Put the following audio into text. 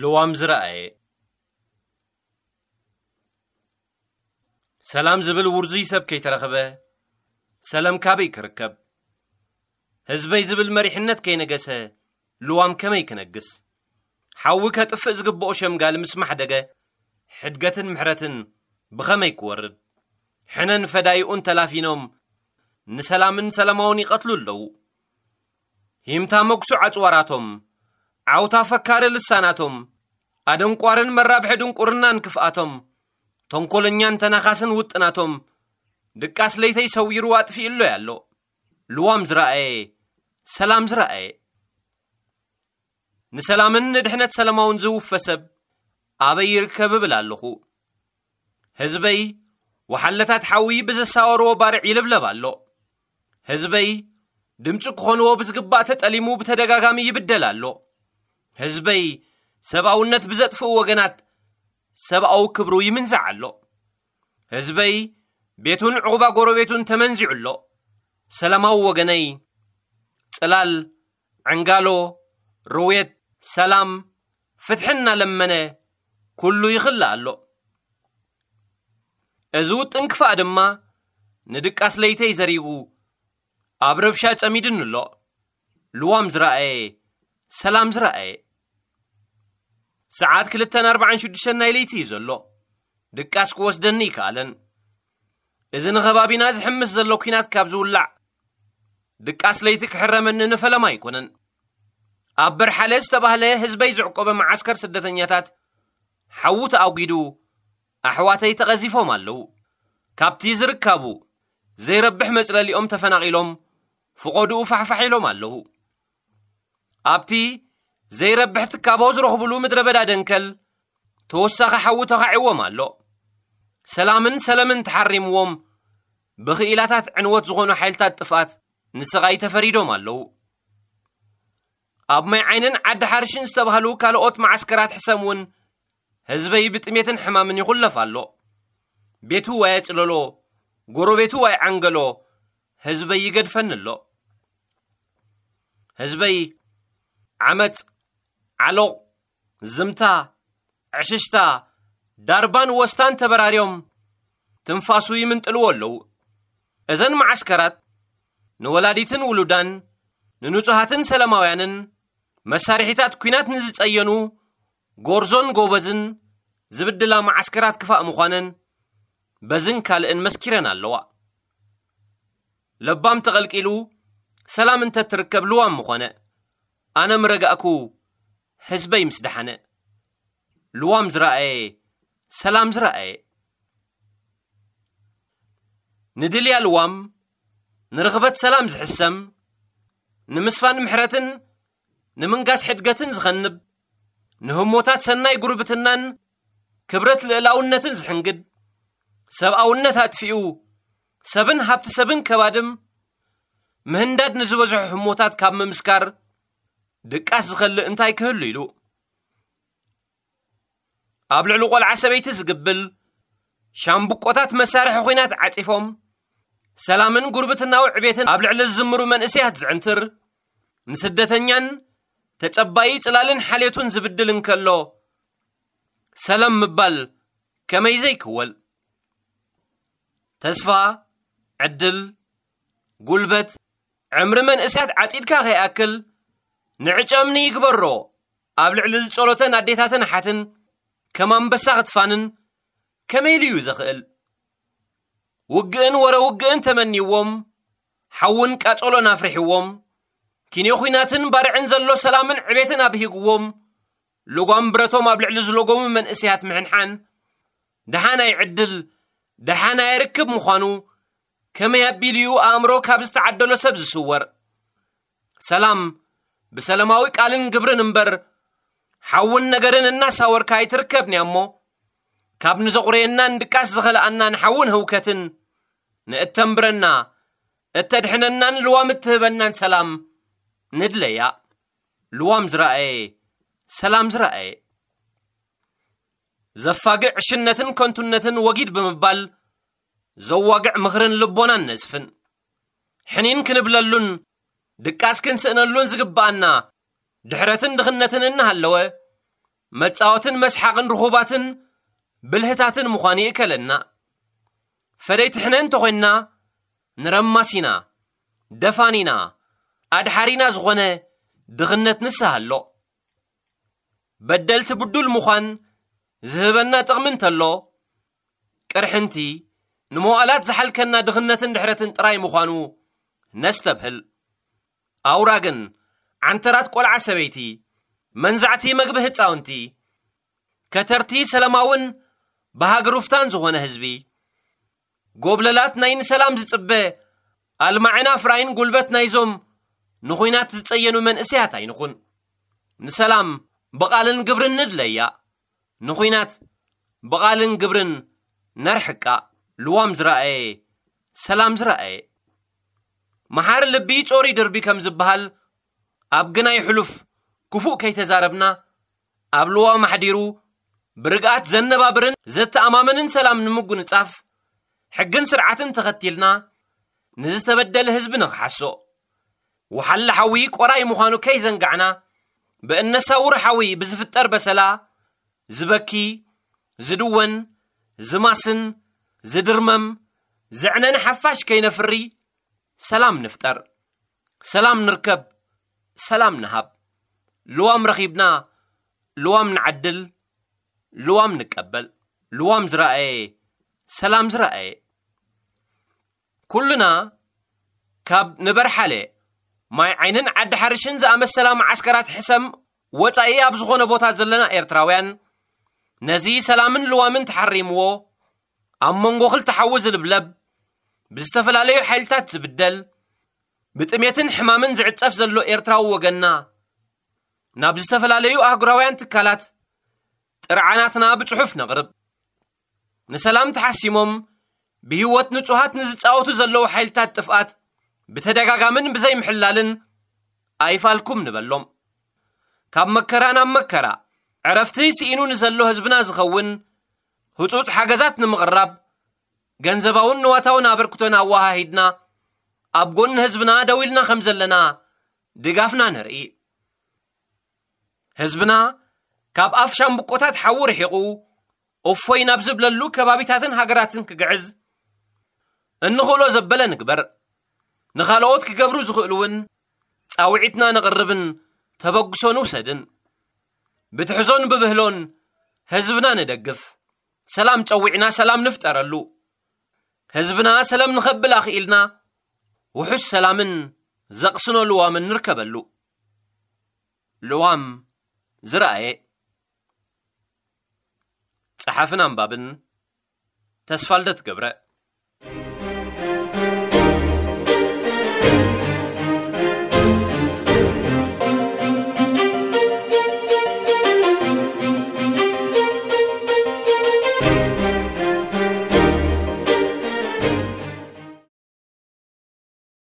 ልዋም ዝረኣየ። ሰላም ዝብል ውርዙይ ሰብ ከይተረኽበ፣ ሰላም ካበይ ክርከብ? ህዝበይ ዝብል መሪሕነት ከይነገሰ፣ ልዋም ከመይ ክነግስ? ሓዊ ከጥፍእ ዝግብኦ ሸምጋል ምስ ማሕደገ፣ ሕድገትን ምሕረትን ብኸመይ ክወርድ? ሕነን ፈዳይኡን ተላፊኖም፣ ንሰላምን ሰላማውን ይቐትሉ ኣለዉ። ሂምታ መጉሱ ኣጽዋራቶም፣ ዓውታ ፈካሪ ልሳናቶም፣ ኣደንቋርን መራብሒ ድንቁርናን ክፍኣቶም፣ ተንኮለኛን ተናኻስን ውጥናቶም፣ ድቃስ ለይተይ ሰዊሩ ኣጥፊእሎይ ኣሎ። ልዋም ዝረኣየ፣ ሰላም ዝረኣየ። ንሰላምን ንድሕነት ሰላማውን ዝውፈ ሰብ ኣበይ ይርከብ እብል ኣለኹ። ህዝበይ ወሓለታት ሓዊ ብዘሳወርዎ ባርዕ ይልብለብ ኣሎ። ህዝበይ ድምፂ ክኾንዎ ብዝግባእ ተጠሊሙ ብተደጋጋሚ ይብደል ኣሎ። ህዝበይ ሰብኣውነት ብዘጥፍኡ ወገናት ሰብኣዊ ክብሩ ይምንዛዕ ኣሎ። ህዝበይ ቤቱን ዕቑባ ጎረቤቱን ተመንዚዑ ኣሎ። ሰላማዊ ወገነይ፣ ጽላል፣ ዕንጋሎ፣ ርውየት፣ ሰላም፣ ፍትሒ እናለመነ ኩሉ ይኽልእ ኣሎ። እዚ ውጥን ክፋእ ድማ ንድቃስ ለይተይ ዘሪጉ ኣብ ረብሻ ጸሚድኒ ኣሎ። ልዋም ዝረኣየ፣ ሰላም ዝረኣየ። ሰዓት ክልተን ኣርባዓን ሽዱሽተን ናይ ለይቲ እዩ ዘሎ። ድቃስ ክወስደኒ ይከኣለን። እዚ ንኸባቢና ዝሕምስ ዘሎ ኲናት ካብ ዝውላዕ፣ ድቃስ ለይቲ ክሕረመኒ ንፈለማ ኣይኮነን። ኣብ በርሓለ ዝተባህለ ህዝበይ ዝዕቆበ መዓስከር ስደተኛታት ሓዉ ተኣጒዱ፣ ኣሕዋተይ ተቐዚፎም ኣለዉ። ካብቲ ዝርካቡ ዘይረብሕ መጽለሊኦም ተፈናቒሎም፣ ፍቖድኡ ፋሕፋሕ ኢሎም ኣለዉ። ኣብቲ ዘይረብሕ ትካቦ ዝረኽብሉ ምድረ በዳ ደንከል፣ ተወሳኺ ሓዊ ተኻዒዎም ኣሎ። ሰላምን ሰለምን ተሓሪምዎም፣ ብኽኢላታት ዕንወት ዝኾኑ ሓይልታት ጥፍኣት ንስቓይ ተፈሪዶም ኣለዉ። ኣብ ማይ ዓይንን ዓዲ ሓርሽን ዝተባህሉ ካልኦት መዓስከራት ሕሰም እውን ህዝበይ ብጥሜትን ሕማምን ይኹለፍ ኣሎ። ቤቱ ዋየጽለሎ፣ ጎረቤቱ ዋይዓንገሎ፣ ህዝበይ ይገድፈኒ ኣሎ። ህዝበይ ዓመጽ፣ ዓሎቕ፣ ዝምታ፣ ዕሽሽታ፣ ዳርባን ወስታን ተበራርዮም ትንፋሱ ይምንጥልዎ ኣለዉ። እዘን መዓስከራት ንወላዲትን ውሉዳን፣ ንንጹሃትን ሰላማውያንን፣ መሳርሒታት ኲናት ንዝጸየኑ ጎርዞን ጎበዝን ዝብድላ መዓስከራት ክፋእ ምዃነን በዝን ካልእን መስኪረን ኣለዋ። ለባም ተቐልቂሉ ሰላም እንተ ትርከብ ልዋም ምኾነ። ኣነ ምረጋእኩ ህዝበይ ምስ ደሓነ። ልዋም ዝረኣየ፣ ሰላም ዝረኣየ። ንድልያ ልዋም፣ ንርኽበት ሰላም ዝሕሰም፣ ንምስፋን ምሕረትን ንምንጋስ ሕድገትን ዝኸንብ፣ ንህሞታት ሰናይ ጉርብትናን ክብረት ልእላውነትን ዝሕንግድ፣ ሰብኣውነት ኣጥፊኡ ሰብን ሃብቲ ሰብን ከባድም፣ ምህንዳድ ንዝበዝሑ ህሞታት ካብ ምምስካር ድቃስ ዝኸልእ እንታይ ክህሉ ኢሉ? ኣብ ልዕሊ ቆልዓ ሰበይቲ ዝግብል ሻምብቆታት መሳርሒ ኹናት ዓጺፎም፣ ሰላምን ጉርብትናዊ ዕቤትን ኣብ ልዕሊ ዝዝምሩ መንእሰያት ዝዕንትር፣ ንስደተኛን ተጸባዪ ጽላልን ሓልዮቱን ዝብድል እንከሎ፣ ሰላም ምባል ከመይ ዘይክወል? ተስፋ፣ ዕድል፣ ጉልበት፣ ዕምሪ መንእሰያት ዓጺድካ ከይኣክል፣ ንዕጨምኒ ይግበሮ ኣብ ልዕሊ ዝጸሎተን ኣዴታተን ኣሓትን ከም ኣንበሳ ክትፋንን ከመይ ኢሉ እዩ ዘኽእል? ውግእን ወረ ውግእን ተመንይዎም፣ ሓውን ቃጸሎን ኣፍሪሕዎም፣ ኪንዮ ኹናትን ባርዕን ዘሎ ሰላምን ዕቤትን ኣብሂግዎም፣ ልጓም ብረቶም ኣብ ልዕሊ ዝለጎሙ መንእሰያት ምሕንሓን፣ ደሓናይ ዕድል፣ ደሓናይ ርክብ ምዃኑ ከመይ ኣቢሉ እዩ ኣእምሮ ካብ ዝተዓደሎ ሰብ ዝስወር? ሰላም ብሰላማዊ ቃልን ግብርን እምበር፣ ሓውን ነገርን እናሳወርካ ኣይትርከብንያ እሞ፣ ካብ ንዘቑረየናን ድቃስ ዝኸልኣናን ሓውን ህውከትን፣ ንእተንብረና፣ እተድሕነናን ልዋም እትህበናን ሰላም ንድለያ። ልዋም ዝረኣየ፣ ሰላም ዝረኣየ። ዘፋግዕ ዕሽነትን ከንቱነትን ወጊድ ብምባል፣ ዘዋግዕ ምኽርን ልቦናን ነጽፍን። ሕኒን ክንብለሉን ድቃስ ክንስእነሉን ዝግብኣና ድሕረትን ድኽነትን እናሃለወ፣ መጻወትን መስሓቕን ርኹባትን ብልህታትን ምዃኑ ይእከለና። ፈደይ ትሕነ እንተኾይንና፣ ንረማሲና፣ ደፋኒና፣ ኣድሓሪና ዝኾነ ድኽነት ንስሃ ኣሎ። በደልቲ ብዱል ምዃን ዝህበና ጥቕሚ እንተሎ፣ ቅርሕንቲ ንመዋእላት ዝሓልከና ድኽነትን ድሕረትን ጥራይ ምዃኑ ነስተብህል። ኣውራ ግን ዓንተራት ቆልዓ ሰበይቲ፣ መንዛዕቲ መግቢ ህፃውንቲ፣ ከተርቲ ሰላማውን ብሃገር ውፍታን ዝኾነ ህዝቢ፣ ጎብለላት ናይ ንሰላም ዝጽበ ኣልማዕን ኣፍራይን ጉልበት ናይዞም ንኹናት ዝጸየኑ መንእሰያት ኣይንኹን። ንሰላም ብቓልን ግብርን ንድለያ፣ ንኹናት ብቓልን ግብርን ነርሕቃ። ልዋም ዝረኣየ ሰላም ዝረኣየ። መሓሪ ልቢ ጾሪ ድርቢ ከም ዝበሃል፣ ኣብ ግናይ ሕሉፍ ክፉእ ከይተዛረብና፣ ኣብ ልዋም ኣሕዲሩ ብርግኣት ዘነባብርን ዘተኣማምንን ሰላም ንምጉንጻፍ፣ ሕግን ስርዓትን ተኸቲልና ንዝተበደለ ህዝቢ ንኽሓሶ፣ ወሓለ ሓዊ ቆራይ ምዃኑ ከይዘንጋዕና፣ ብእነሳውር ሓዊ ብዝፍጠር በሰላ ዝበኪ፣ ዝድወን፣ ዝማስን፣ ዝድርመም፣ ዘዕነን ሓፋሽ ከይነፍሪ ሰላም ንፍጠር። ሰላም ንርከብ፣ ሰላም ንሃብ። ልዋም ረኺብና፣ ልዋም ንዓድል፣ ልዋም ንቀበል። ልዋም ዝረኣየ፣ ሰላም ዝረኣየ። ኩልና ካብ ንበርሓለ፣ ማይ ዓይንን ዓዲ ሓርሽን ዝኣመሰላ መዓስከራት ሕሰም ወጻኢ ኣብ ዝኾነ ቦታ ዘለና ኤርትራውያን፣ ነዚ ሰላምን ልዋምን ተሓሪምዎ፣ ኣብ መንጎ ክልተ ሓዊ ዝልብለብ፣ ብዝተፈላለዩ ሓይልታት ዝብደል፣ ብጥሜትን ሕማምን ዝዕጸፍ ዘሎ ኤርትራዊ ወገንና፣ ናብ ዝተፈላለዩ ኣህጉራውያን ትካላት ጥርዓናትና ብጽሑፍ ነቕርብ። ንሰላም ተሓሲሞም ብህይወት ንጹሃት ንዝጻወቱ ዘለዉ ሓይልታት ጥፍኣት ብተደጋጋምን ብዘይምሕላልን ኣይፋልኩም ንበሎም። ካብ መከራ ናብ መከራ፣ ዕረፍቲ ስኢኑ ንዘሎ ህዝብና ዝኸውን ህጹጽ ሓገዛት ንምቕራብ፣ ገንዘባውን ንዋታውን ኣበርክቶና ኣወሃሂድና፣ ኣብ ጎኒ ህዝብና ደው ኢልና ከም ዘለና ድጋፍና ነርኢ። ህዝብና ካብ ኣፍ ሻምብቆታት ሓዊ ርሒቑ፣ እፎይ ናብ ዝብለሉ ከባቢታትን ሃገራትን ክግዕዝ እንኽእሎ ዘበለ ንግበር። ንኻልኦት ክገብሩ ዝኽእሉ እውን ጻውዒትና ነቕርብን ተበግሶ ንውሰድን። ብትሕዞን ብብህሎን ህዝብና ንደግፍ። ሰላም ጸዊዕና ሰላም ንፍጠረሉ። ህዝብና ሰላም ንኸብል ኣኽኢልና፣ ውሑስ ሰላምን ዘቕስኖ ልዋምን ንርከበሉ። ልዋም ዝረኣየ። ጸሓፍን ኣንባብን ተስፋልደት ገብረ።